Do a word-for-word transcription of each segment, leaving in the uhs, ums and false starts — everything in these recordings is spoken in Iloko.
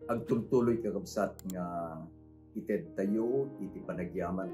Agtultuloy, kakabsat, nga itedtayo iti panagyaman.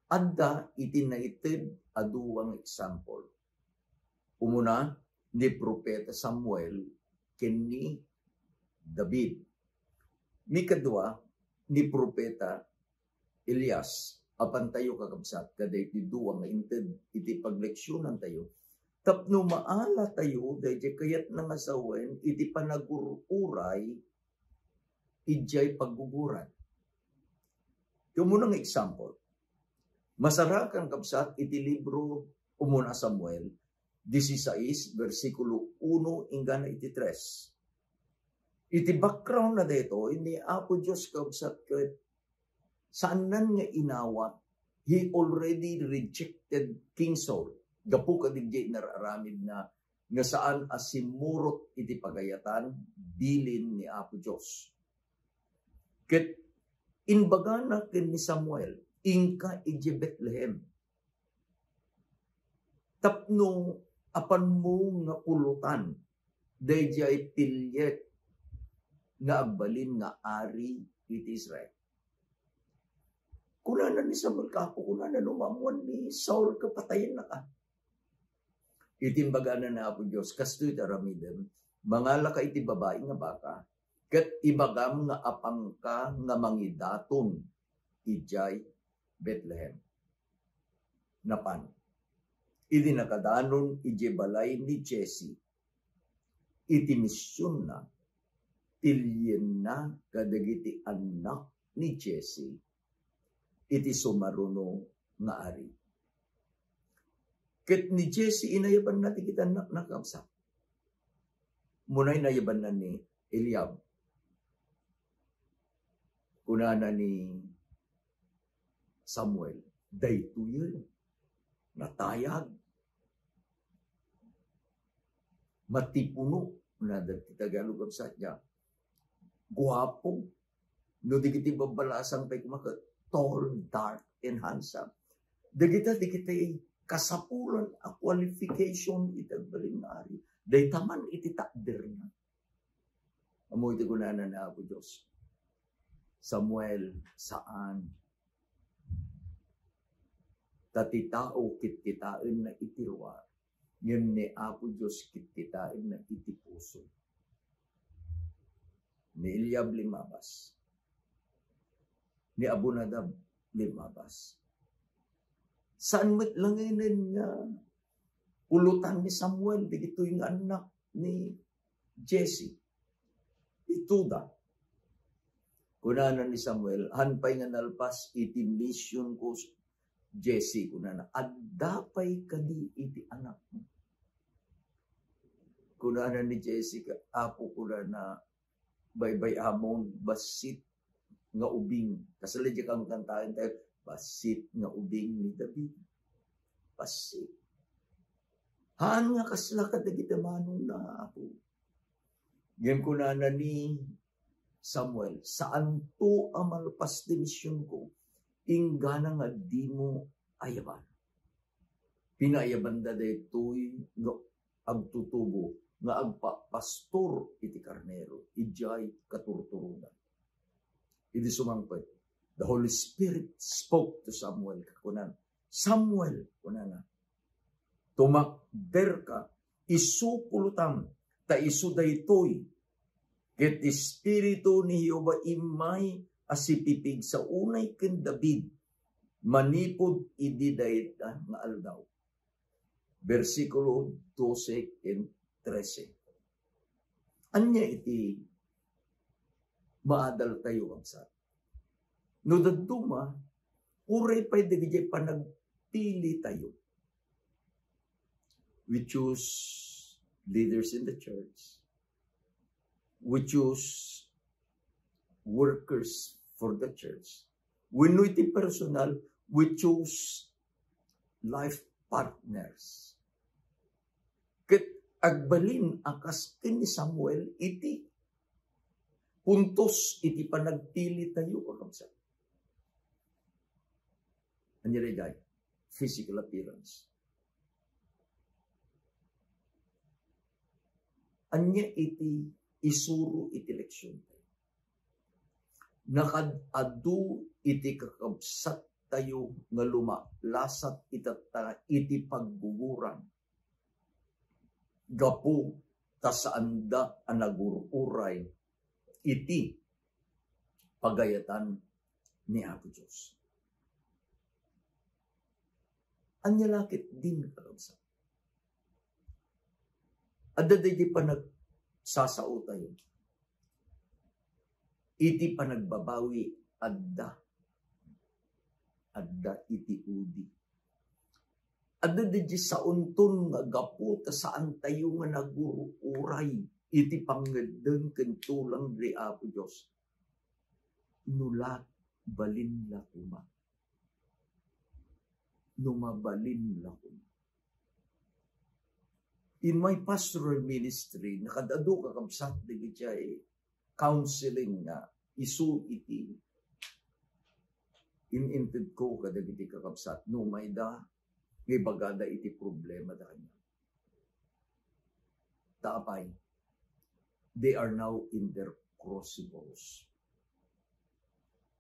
Adda iti naited a dua nga example. Umuna, ni Profeta Samuel ken ni David. Ni kadua, ni Profeta Elias. Apantayo, kakabsat, kadaytoy dua nga inted iti pagleksionantayo tapno maalatayo daydiay kayatna nga sawen iti panagur-uray idiay pagguguran. Ti umuna nga example, masarakan, kabsat, iti libro Umuna Samuel dieciséis, bersikulo uno inggana iti tres. Iti background na daytoy, ni Apo Dios, kabsat, ket saannan nga inawat, he already rejected King Saul. Gapu kadagiti nar-aramidna nga saan a simmurot iti pagayatan, bilin ni Apo Dios. Ket imbagana ken ni Samuel, "Inka idiay Betlehem tapno apanmo nga pulotan daydiay piliek nga agbalin nga ari iti Israel." Kunana ni Samuel, "Apo," kunana, "no maammuan ni Saul nga patayennaka." Iti imbagana ni Apo Dios, "Kastoy ti aramidem, mangalaka iti babai nga baka, ket ibagam nga apanka nga mangidaton idiay Betlehem." Napan. Idi nakadanon idiay balay ni Jesse, iti misionna, pilienna kadagiti annak ni Jesse iti sumaruno nga ari. Ket ni Jesse, inayabanna dagiti annakna, kabsat. Umuna, inayabanna ni Eliab. Kunana ni Samuel, "Daytoyen, natayag, matipuno," kunada ti Tagalog, kabsat, dia, "guapo." No dagiti babbalasang pay koma ket tall, dark, and handsome. Dagita, dagiti kasapulan a qualification iti agbalin nga ari. Dayta man iti takderna. Ammo iti kunana ni Apo Dios, "Samuel, saan. Ta ti tao kitkitaenna iti ruar, ngem ni Apo Dios kitkitaenna iti puso." Ni Eliab limmabas. Ni Abinadab limmabas. Saan met langinen nga pulotan ni Samuel dagitoy nga annak ni Jesse, ituda. Kunana ni Samuel, "Haan pay nga nalpas iti misionko, Jesse," kunana, "adda pay kadi iti anakmo." Kunana ni Jesse, "Apo," kunana, "baybay-amon, bassit nga ubing." Kasla diay kankantaentayo, "Bassit nga ubing ni David." Bassit. Haan nga kasla kadagiti manongna, Apo. Ngem kunana ni Samuel, "Saanto a malpas ti misionko, inggana nga dimo ayaban." Pinaayabanda daytoy nga agtutubo nga agpapastor iti karnero idiay katurturonan. Idi sumangpet, the Holy Spirit spoke to Samuel, kunana, "Samuel," kunana, "tumakderka, isu pulotam, ta isu daytoy. Ket Espiritu ni Jehovah immay a sipipigsa unay ken David manipud idi dayta nga aldaw." Bersikulo dose ken trese. Ania iti maadaltayo, kabsat? No dadduma, uray pay dagiti panagpilitayo. We choose leaders in the church. We choose workers for the church. Wenno iti personal, we choose life partners. Ket agbalin a kas ken ni Samuel iti puntos iti panagpilitayo, kakabsat. Ania daydiay? Physical appearance. Ania iti isuro iti eleksyon? Nakaad-adu iti kakabsat tayo nga lumalasat itatta iti pagguguran gapu ta saanda a nagur-uray iti pagayatan ni Apo Dios. Ania la ketdin, kakabsat? Adda daydi panagsasaotayo. Iti panagbabawi, adda. Adda iti udi. Adda daydi saonton nga gapu ta saantayo nga nagur-uray iti pangngeddeng ken tulang ni Apo Dios. No la, balin la koma. No mabalin la koma. In my pastoral ministry, nakaad-adu, kakabsat, dagiti counseling nga isu iti in-intedko kadagiti kakabsat. No mayda nga ibagada iti problemada kaniak. Ta apay, they are now in their crucibles.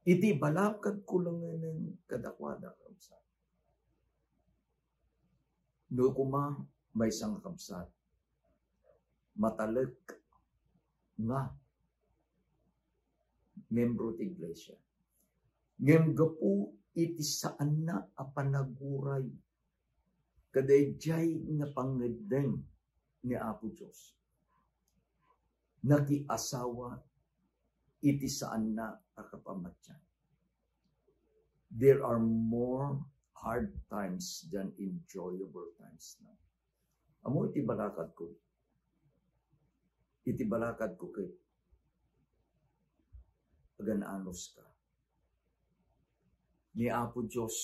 Iti balakadko laengen kadakuada, kakabsat. No koma, maysa nga kabsat, matalek nga membro ti iglesia. Ngem gapu iti saanna a panaguray kadaydiay nga pangngeddeng ni Apo Dios, nakiasawa iti saanna a kapamatian. There are more hard times than enjoyable times now. Ammo iti balakadko. Iti balakadko ket agan-anuska. Ni Apo Dios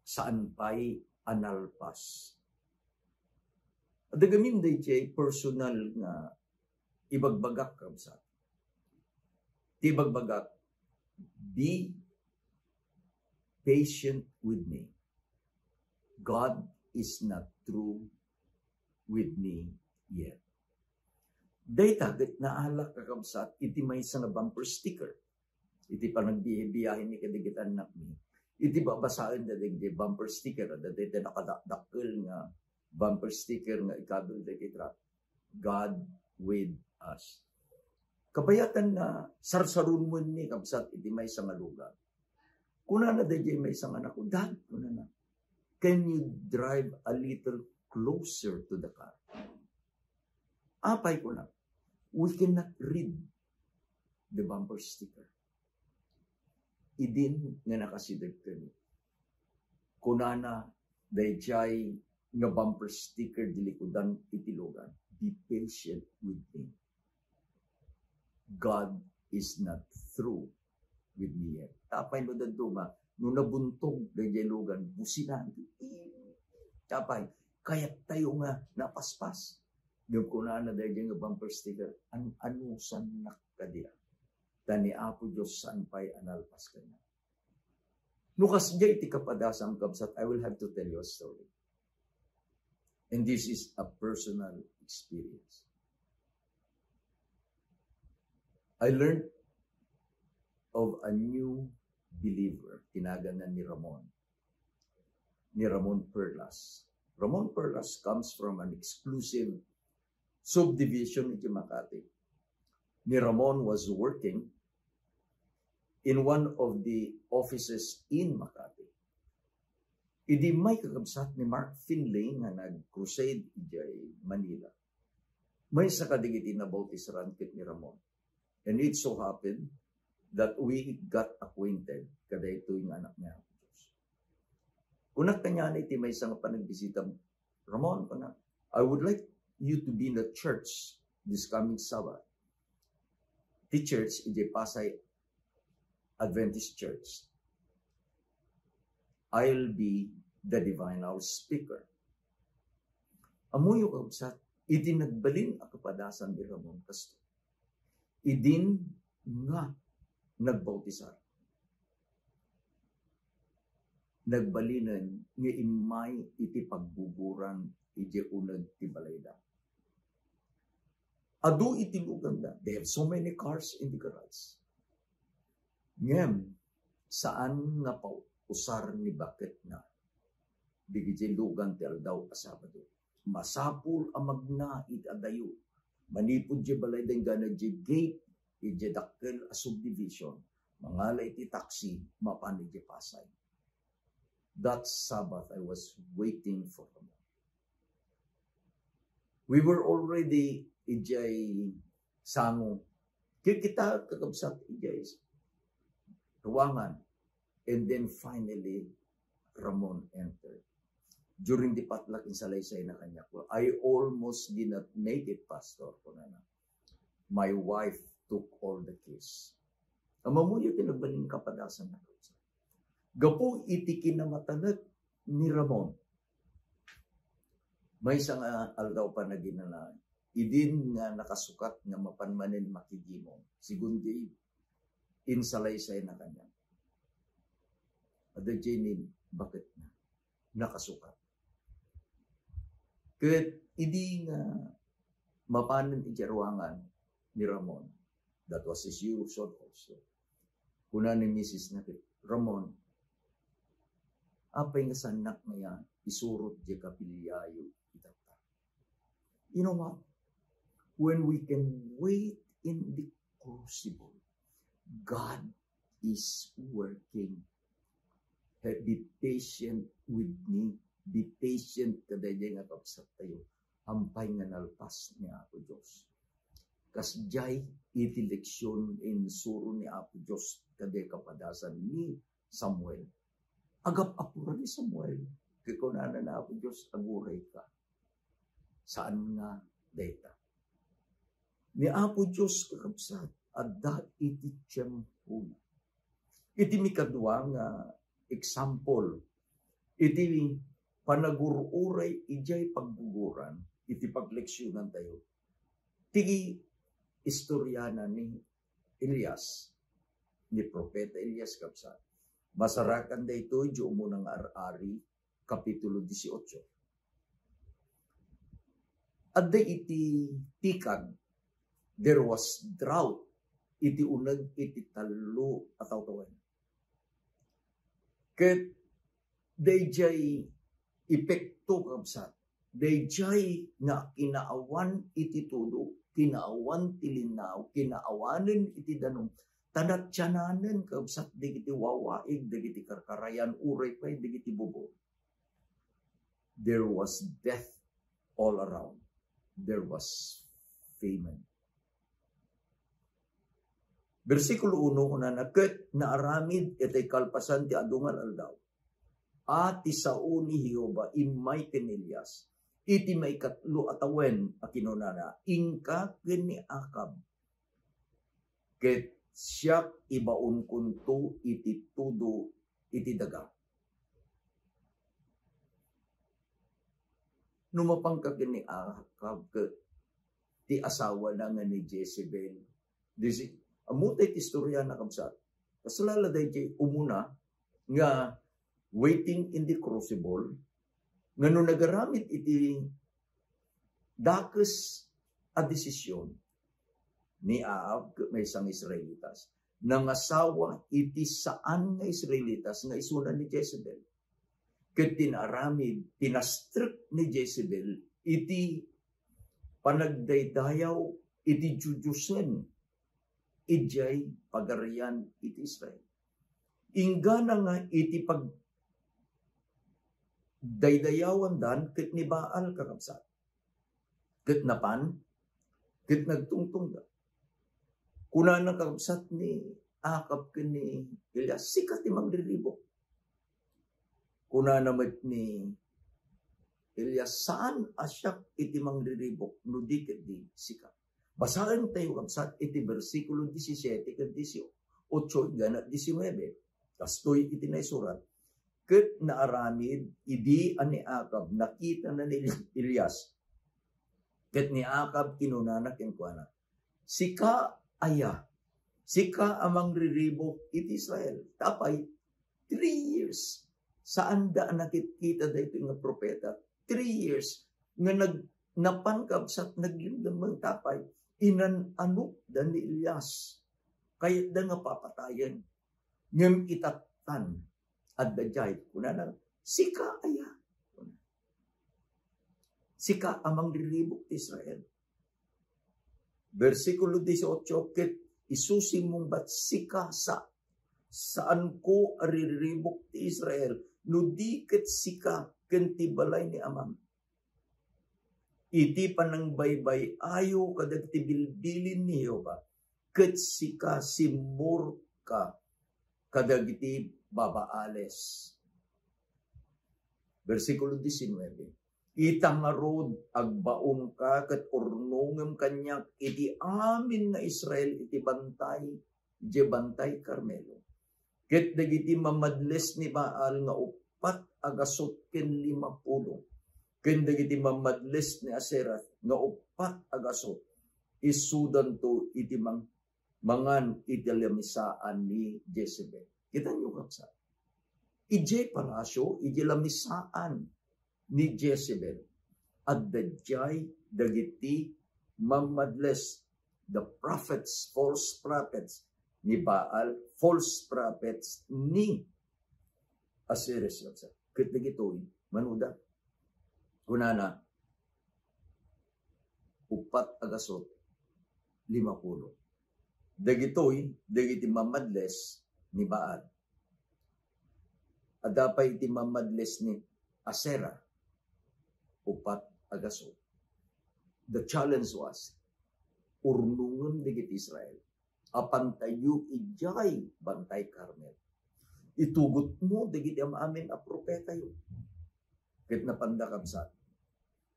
saan pay a nalpas. Adda gamin daydiay personal nga ibagbagak, kabsat. Ti ibagbagak, "Be patient with me. God is not through with me yet." Dayta ket naalak, kakabsat, iti maysa nga bumper sticker. Iti panagbiyahe-biyahe mi kadagiti annakmi, iti babasaen da dagiti bumper sticker, adda dayta nakadakdakkel nga bumper sticker nga ikabil dagiti truck, "God with us." Kabayatan nga sarsarunmo ni, kabsat, iti maysa nga lugar. Kunana daydiay maysa nga anak, "Dad," kunana, "can you drive a little closer to the car?" "Apay," kuna, "we cannot read the bumper sticker." Idin nga nakasideg kaniak, kunana daydiay nga bumper sticker di likudan iti lugar, "Be patient with me. God is not through with me yet." Apay no dadduma, no nabuntog daydiay lugar, businan. Apay, kayattayo nga napaspas. Ngem kunana daydiay nga bumper sticker, "An-anusannak kadi, a? Ta ni Apo Dios saan pay a nalpas kaniak." No kasdiay ti kapadasan, kabsat, I will have to tell you a story. And this is a personal experience. I learned of a new believer, tinaganna ni Ramon. Ni Ramon Perlas. Ramon Perlas comes from an exclusive subdivision in Makati. Ni Ramon was working in one of the offices in Makati. Idi immay, kakabsat, ni Mark Finley nga nag-crusade idiay Manila, maysa kadagiti nabautisaran ket ni Ramon. And it so happened that we got acquainted kadaytoy nga anak ni Apo Dios. Kunak kaniana iti maysa nga panagbisita, "Ramon," kunak, "I would like you to be in the church this coming Sabbath." Ti church, idiay Pasay Adventist Church. "I'll be the divinal speaker." Ammoyo, kabsat, iti nagbalin a kapadasan ni Ramon kasto. Idin nga nagbautisar, nagbalinen nga immay iti pagbuburan idiay uneg ti balayda. Adu iti luganda. They have so many cars in the garage. Ngem, saan nga pau-, usar ni baketna. Dagiti lugan ti aldaw a Sabado. Masapul a magna iti adayo. Manipud diay balay, inggana diay gate, idiay dakkel a subdivision, mangala iti taxi, mapan idiay Pasay. That Sabbath, I was waiting for Ramon. We were already idiay sango. Kikita, kakabsat, idiay ruangan. And then finally, Ramon entered. During the potluck, insalaysayna kaniak, "I almost did not make it, Pastor," kunana. "My wife took all the keys." Ammom, ti nagbalin kapadasan na. Gapu iti kinamatalek ni Ramon, maysa nga aldaw panaginana, idin nga nakasukat nga mapan manen makigimong, sigun diay insalaysayna kaniak. Adda diay ni baketna, nakasukat. Ket idi nga mapanen idiay ruangan ni Ramon, that was his usual also. Kuna ni misis na ket, "Ramon, apay nga saannak nga isurot diay kapiliayo itatta?" You know what? When we can wait in the crucible, God is working. Be patient with me. Be patient kadaydiay nga kabsattayo. Ampay nga nalpas ni Apo Dios. Kasdiay iti leksion nga insuro ni Apo Dios kadaydiay kapadasan ni Samuel. Agap-apuran ni Samuel. Ket kunana ni Apo Dios, "Agurayka." Saan nga dayta. Ni Apo Dios, kakabsat, adda iti tiempona. Iti mikadua nga example, iti panagur-uray idiay pagguguran, iti pagleksionantayo, ti istoriana ni Elias, ni Propeta Elias, kabsat. Masarakan daytoy idiay umuna nga Ar-ari, Kapitulo dieciocho. Adda iti tikag, there was drought iti uneg iti tallo a tawtawen. Ket daydiay epekto, kabsat, daydiay nga kinaawan iti tudo, kinaawan ti linnaw, kinaawanen iti danum, ta natiananen, kabsat, dagiti wawaig, dagiti karkarayan, uray pay dagiti bubor. There was death all around. There was famine. Bersikulo uno, kunana, "Ket naaramid iti kalpasan ti adu nga aldaw a ti sao ni Jehovah immay ken Elias iti maikatlo a tawen a kinunana, 'Inka ken ni Acab, ket siak ibaonkonto iti tudo iti daga.'" No mapanka ken ni Acab ket ti asawana nga ni Jezebel, disi, ammom ti istoriana, kabsat. Kasla la daydiay umuna nga waiting in the crucible, nga no nagaramid iti dakes a desisyon ni Ahab ket maysa nga Israelitas, nangasawa iti saan nga Israelitas nga isuna ni Jezebel. Ket ti naaramid, pinastrek ni Jezebel iti panagdaydayaw iti diodiosen idiay pagarian iti Israel. Inggana nga iti pagdaydayawandan ket ni Baal, kakabsat. Ket napan, ket nagtungtongda. Kunana, kakabsat, ni Acab ken ni Elias, "Sika ti mangriribuk." Kunana met ni Elias, "Saan a siak iti mangriribuk no di ketdi sika." Basaentayo, kabsat, iti bersikulo disisiete ken dieciocho, inggana diecinueve. Kastoy iti naisurat, "Ket naaramid idi a ni Acab nakitana ni Elias." Ket ni Acab kinunana kenkuana, "Sika aya? Sika a mangriribuk iti Israel?" Apay, three years, saanda a nakitkita daytoy nga propeta. Three years nga nag-, napan, kabsat, naglimlemmeng. Apay, inan-anokda ni Elias. Kayatda nga papatayen. Ngem itattan, Adda jay, kunana, "Sika aya?" Sika a mangriribuk ti Israel. Bersikulo dieciocho, ket isu simmungbat, "Sika sa, saanko a riribuk ti Israel, no di ket sika ken ti balay ni amam." Iti panangbaybay-ayo kadagiti bilbilin ni Jehovah, ket sika simmurka kadagiti babaales. Bersikulo diecinuebe, "Ita ngarud, agbaonka ket urnongem kaniak iti amin nga Israel iti bantay, idiay bantay Carmelo. Ket dagiti mamadles ni Baal nga uppat a gasut ken limapulo, ken dagiti mamadles ni Asera nga uppat a gasut, isudanto iti mang-, mangan iti lamisaan ni Jezebel." Kita niyo, kakabsat? Idiay palasyo, idiay lamisaan ni Jezebel, adda diay dagiti mamadles, the prophets, false prophets ni Baal, false prophets ni Asera, kakabsat. Ket dagitoy, manuda, kunana, uppat a gasut, limapulo. Dagitoy, dagiti mamadles ni Baal. Adda pay iti mamadles ni Asera, uppat a gasut. The challenge was, urnongem dagiti Israel. Apantayo idiay bantay Carmel. Itugotmo dagiti am-amin a propetayo. Ket napanda, kabsat.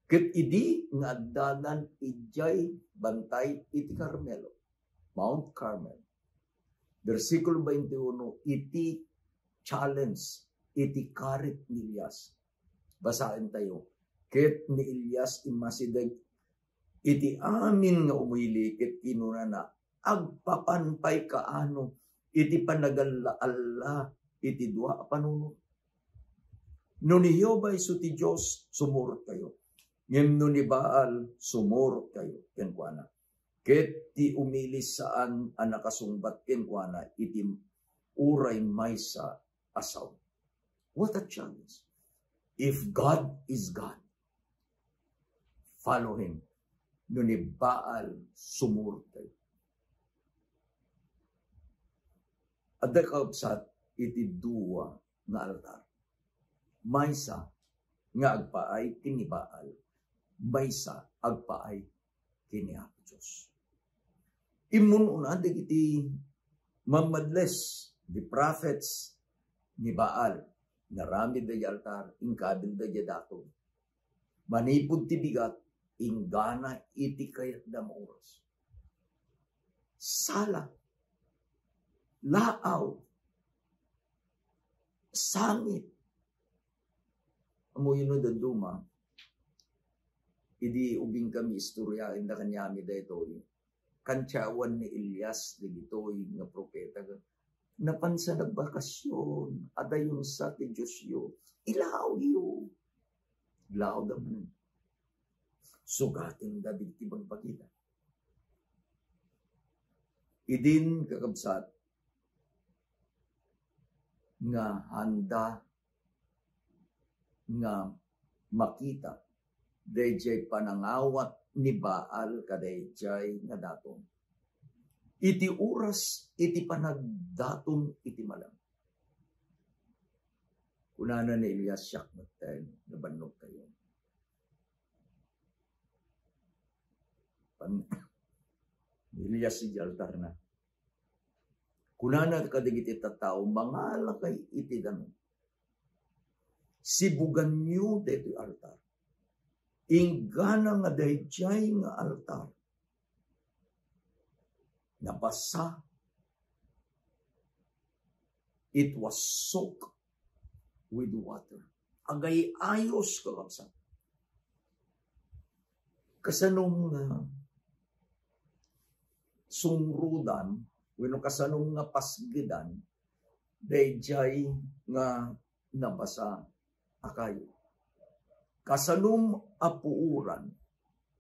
Ket idi nga addadan idiay bantay iti Carmelo, Mount Carmel, bersikulo twenty-one, iti challenge iti karit ni Elias. Basaentayo. Ket ni Elias immasideg iti amin nga umili ket kinunana, "Agpapan pay kaano iti panagalla-alla iti dua a panunot? No ni Jehovah isu ti Dios, sumurotkayo. Ngem no ni Baal, sumurotkayo kenkuana." Ket ti umili saan a nakasungbat kenkuana iti uray maysa a sao. What a challenge. If God is God, follow Him. No ni Baal, sumurot kayo. Adda, kakabsat, iti dua nga altar. Maysa nga agpaay ken ni Baal, maysa agpaay ken ni Apo Dios. Immun-una dagiti mamadles, the prophets ni Baal, naramidda idiay altar, inkabilda idiay daton. Manipud ti bigat, inggana iti kayatda nga oras. Sala, laaw, sangit. Ammoyo no dadduma, idi ubingkami istoryaenda kaniami daytoy, kantiawan ni Elias dagitoy nga propeta, napan sa nagbakasyon, adayonsa ti Diosyo, ilawyo. Lawda manen. Sugatenda dagiti bagbagida. Idin, kakabsat, nga handa nga makita daydiay panangawat ni Baal kadaydiay nga daton. Iti oras iti panagdaton iti malem, kunana ni Elias, "Siak metten, nabannogkayo." Pan-, ni Elias iti altarna. Kunana kadagiti tattao, "Mangalakay iti danum. Sibuganyo daytoy altar." Inggana nga daydiay nga altar, nabasa, it was soaked with water. Agay-ayos, kakabsat. Kasano nga sungrudan, wenno kasano nga pasgedan daydiay nga nabasa a kayo? Kasanom a puoran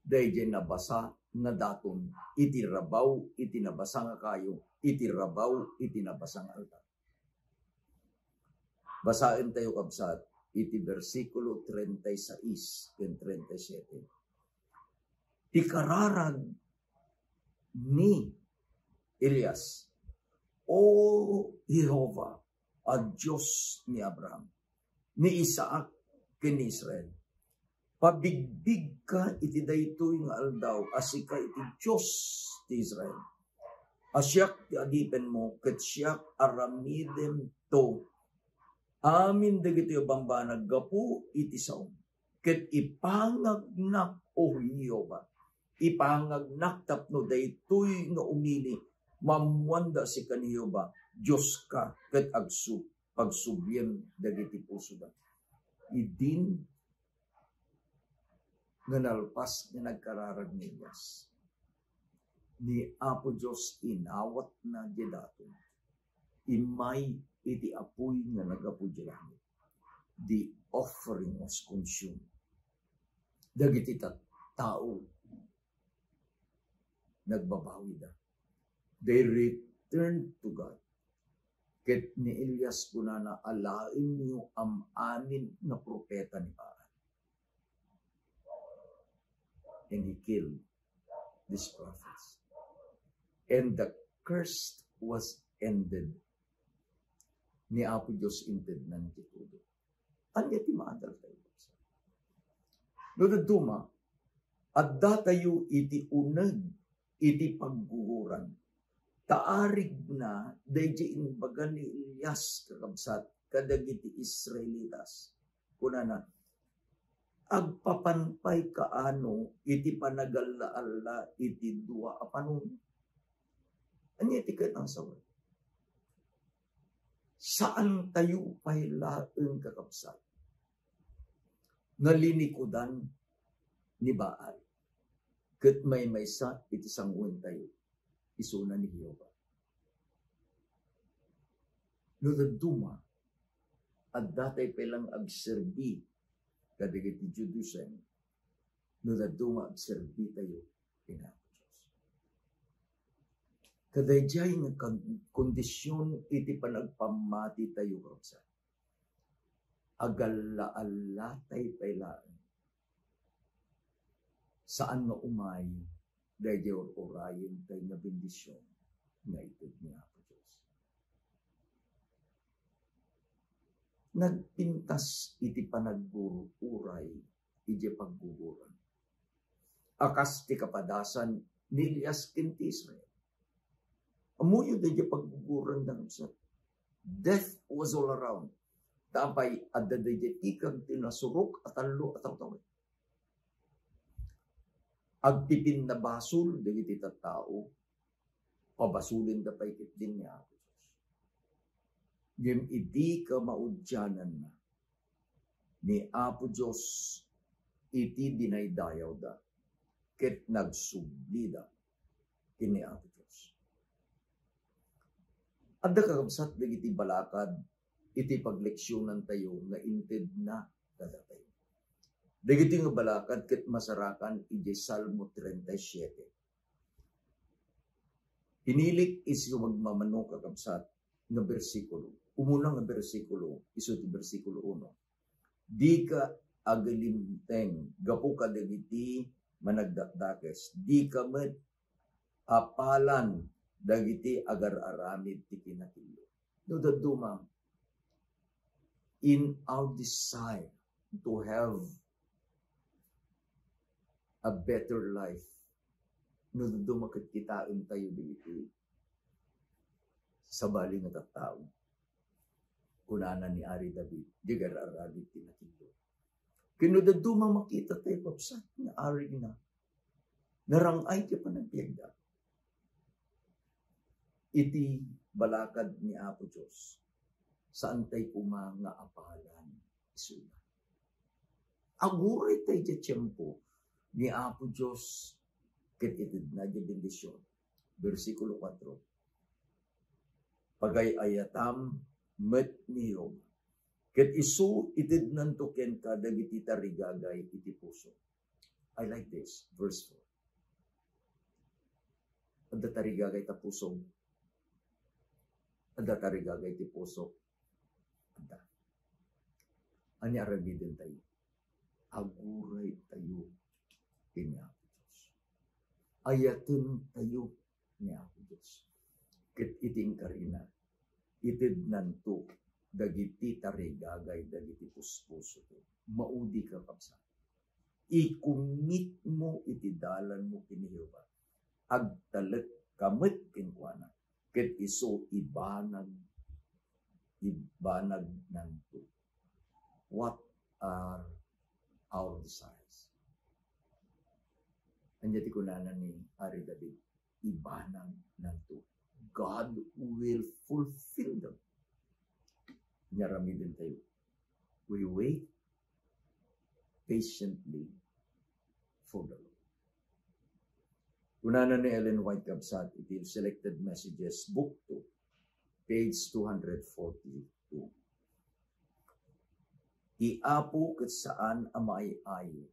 daydiay nabasa nga daton iti rabaw iti nabasa nga kayo, iti rabaw iti nabasa nga altar? Basaentayo, kabsat, iti bersikulo treinta y seis ken treinta y siete. Ti kararag ni Elias, "O Jehovah, a Dios ni Abraham, ni Isaac, ken ni Israel, pabigbigka iti daytoy nga aldaw a sika iti Dios ti Israel, a siak ti adipenmo ket siak aramidento amin dagitoy a bambanag gapu iti saom. Ket ipangagnak, O Jehovah, ipangagnak tapno daytoy nga umili maammoanda a sika ni Jehovah, Dioska, ket agsu-, pagsubliem dagiti pusoda." Idin nga nalpas nga nagkararag ni Elias, ni Apo Dios inawatna diay daton. Immay iti apuy nga naggapu idiay langit, the offering was consumed. Dagiti tattao, nagbabawida. They returned to God. Ket ni Elias kunana, "Alaenyo am-amin nga propeta ni Baal." And he killed these prophets. And the curse was ended. Ni Apo Dios intednan ti tudo. Ania ti maadal tayo? No dadduma, addatayo iti uneg iti pagguguran. Ta arigna daydi imbaga ni Elias, kakabsat, kadagiti Israelitas. Kunana, "Agpapan pay kaano iti panagalla-alla iti dua a panunot?" Ania ti ket-, ang sawen? Saan tayo pay laeng, kakabsat, nga linikudan ni Baal ket maymaysa iti sanguentayo, isuna ni Jehovah. No dadduma, adda tay pay laeng agserbi kadagiti Judaism, no dadduma agserbi tayo ken Apo Dios. Kadaydiay nga kan-, kondisyon iti panagpammati tayo, kakabsat. Agalla-allatay pay laeng. Saan nga umay daydiay ur-urayen tay nga bendisyon nga ited ni Apo Dios. Nagpintas iti panaggururay idiay pagguguran a kas ti kapadasan ni Elias ken ti Israel. Ammoyo daydiay pagguguran, kakabsat. Death was all around. Ta apay, adda daydiay tikang ti nasurok a tallo a tawen. Agpipinnabasol dagiti tattao, pabasolenda pay ketdi ni Apo Dios. Ngem idi kamaudiananna ni Apo Dios iti dinaydayawda ket nagsublida ken ni Apo Dios. Adda, kakabsat, dagiti balakad iti pagleksionantayo nga intedna kadatayo. Dagiti nga balakad ket masarakan idiay Salmo treinta y siete. Pinilik isu magmamano, kakabsat, nga bersikulo. Umuna nga bersikulo, isu ti bersikulo uno. "Dika agilimteng gapu kadagiti managdakdakes. Dika met apalan dagiti agar-aramid ti kinatilo." No dadduma, in our desire to have a better life, no dadduma ket kitaentayo dagiti sabali nga tattao. Kunana ni Ari David, "Di agar-aramid ti nakillo." Ken no dadduma makita tayo, kakabsat, nga arigna, narang-ay ti panagbiagda iti balakad ni Apo Dios, saan tay koma nga apalan isuna. Aguray tay ti tiempo ni Apo Dios ket itedna ti bendision. Bersikulo kuatro, "Pagay-ayatam met ni Jehovah, ket isu itednanto kenka dagiti tarigagay iti puso." I like this, verse four. Adda tarigagay ta puso. Adda tarigagay ti puso. Adda. Ania aramidentayo? Aguraytayo ken ni Apo Dios. Ayatentayo ni Apo Dios. Ket iti inkarina, itednanto dagiti tarigagay dagiti puspusoto. Maudi, kakabsat. I-commit mo iti dalanmo ken ni Jehovah. Agtalekka met kenkuana, ket isu ibanag, ibanagnanto. What are our desires? Ania ti kunana ni Ari David? Ibanagnanto. God will fulfill them. Ania aramidentayo? We wait patiently for the Lord. Kunana ni Ellen White, kabsat, iti Selected Messages, Book two, page two hundred forty-two. Ti Apo ket saan a maay-ayo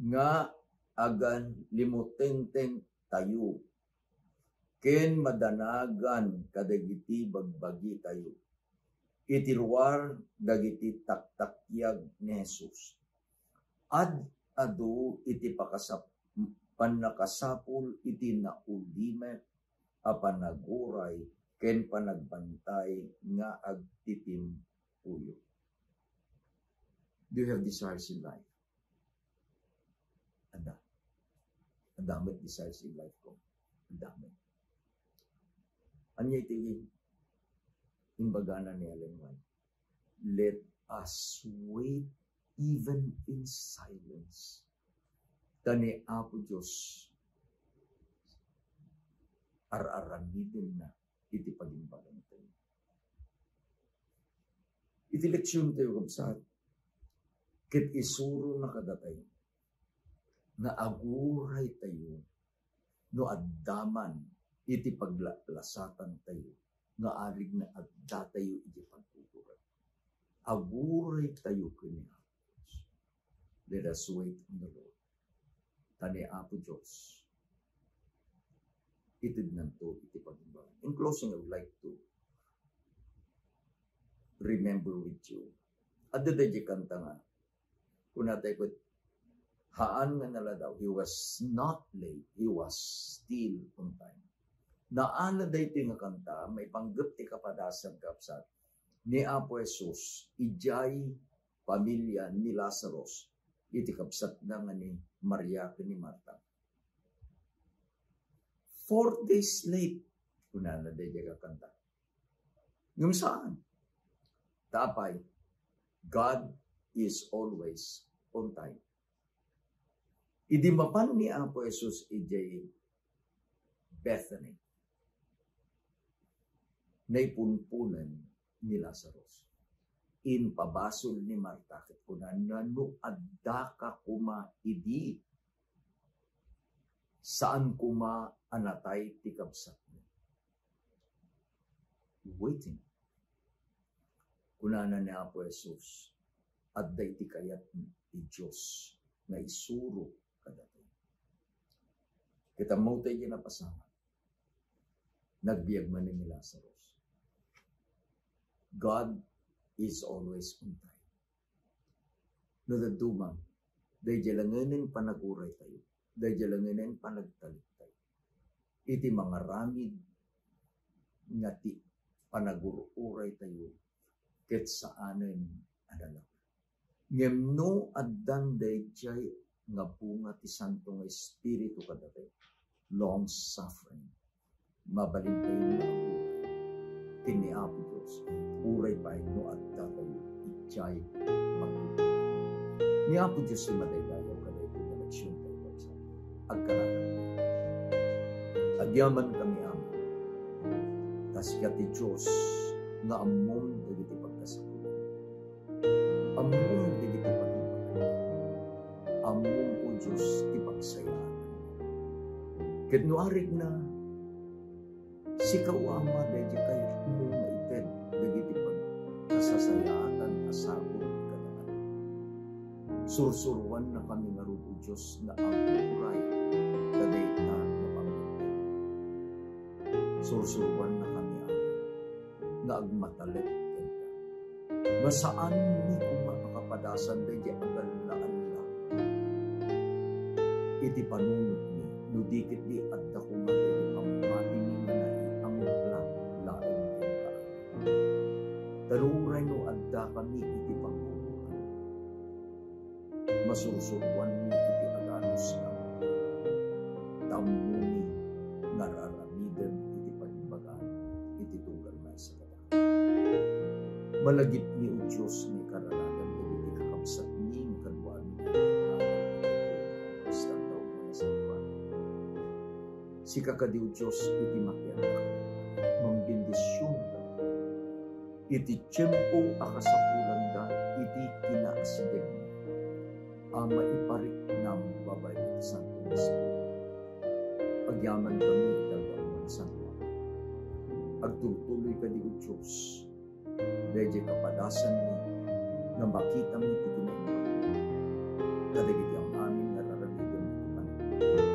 nga agalimutengteng tayo ken madanagan kadagiti bagbagi tayo iti ruar dagiti taktakiag ni Jesus. Ad-adu iti pakasap-, pannakasapul iti naulimek a panaguray ken panagbantay nga agtitimpuyo. Do you have desires in life? Adda. Adda met desires in life ko. Adda met. Ania iti imbagana ni Ellen White? Let us wait even in silence. Ta ni Apo Dios, ar-aramidenna iti pagimbagantayo. Iti leksiontayo, kabsat, ket isurona kadatayo nga aguraytayo no adda man iti paglaplasatantayo nga arig nga addatayo iti pagguguray. Aguraytayo ken ni Apo Dios. Let us wait on the Lord. Ta ni Apo Dios, itednanto iti pagimbagan. In closing, I would like to remember with you, adda daydi kanta nga, kunatayo ket, haan nga naladaw, he was not late, he was still on time. Naala daytoy nga kanta, maipanggep ti kapadasan, kabsat, ni Apo Jesus idiay pamilya ni Lazarus, iti kabsatna nga ni Maria ken ni Marta. Four days late, kunana daydiay nga kanta. Ngem saan. Ta apay, God is always on time. Idi mapan ni Apo Jesus idiay Bethany, naipunponen ni Lazarus. Impabasol ni Marta ket kunana, "No addaka koma idi, saan koma a natay ti kabsatmo." Waiting. Kunana ni Apo Jesus, "Adda iti kayat ti Dios nga isuro kadatayo." Ket ammom ti napasamak. Nagbiag manen ni Lazarus. God is always on time. No dadduma, daydiay langenen panaguray tayo, daydiay langenen panagtalek tayo iti mangaramid nga ti panagur-uray tayo ket saanen a nalawa. Ngem no addan daydiay nga bunga ti Santo nga Espiritu kadatayo, long suffering, mabalin tayo nga aguray ken ni Apo Dios, uray pay no adda tayo idiay pagtuturay. Ni Apo Dios ti madaydayaw kadaytoy nga leksiontayo. Agkararag. Agyamankami, Ama, ta sika ti Dios nga ammom dagiti pagkasakit. Ammom dagiti pagkasakit. Ammom, O Dios, ti pagsayaat. Ket no arigna, sika, O Ama, daydi kayatmo nga ited dagiti pagkasasayaatan a sagut kadakami. Sursuruannakami ngarud, O Dios, nga aguray kadayta nga pamilya. Sursuruannakami, Ama, nga agmatalek kenka. Nga saan ni koma Padasan daydi agalla-alla iti panunotmi, no di ketdi adda koma daydi pammatimi nga naiangpla laeng kenka. Ta no uray no addakami iti pagkukuran, masursuroanmi iti aganus nga ammomi nga ar-aramiden iti pagbaga iti tunggal maysa kadakayo. Malagipmi, O Dios, nga ikararagan dagiti kakabsatmi nga kaduami nga nagtulong iti Kristo nga nasantoan. Sika kadi, O Dios, iti makiannak, mangbendisionda iti tiempo a kasapulanda iti kinaasidegna a maipariknam babaen iti Santo nga Espiritu. Agyamankami iti aldaw nga nasantoan. Agtultuloy kadi, O Dios, daydiay kapadasanmi nga makitami iti kinaimbag kadagiti amin nga ar-aramidem iti panagbiag.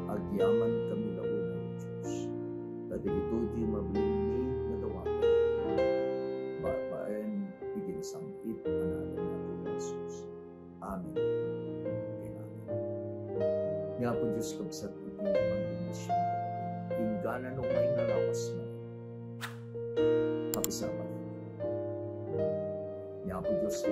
Agyamankami la unay, O Dios, ta dagitoy ti mabalinmi nga dawaten babaen iti nasantoan a naganna ni Jesus. Amen ken amen. Ni Apo Dios, kabsat, iti pangbendision, inggana no umay nga lawas manen. Makisabat. Ni Apo Dios ti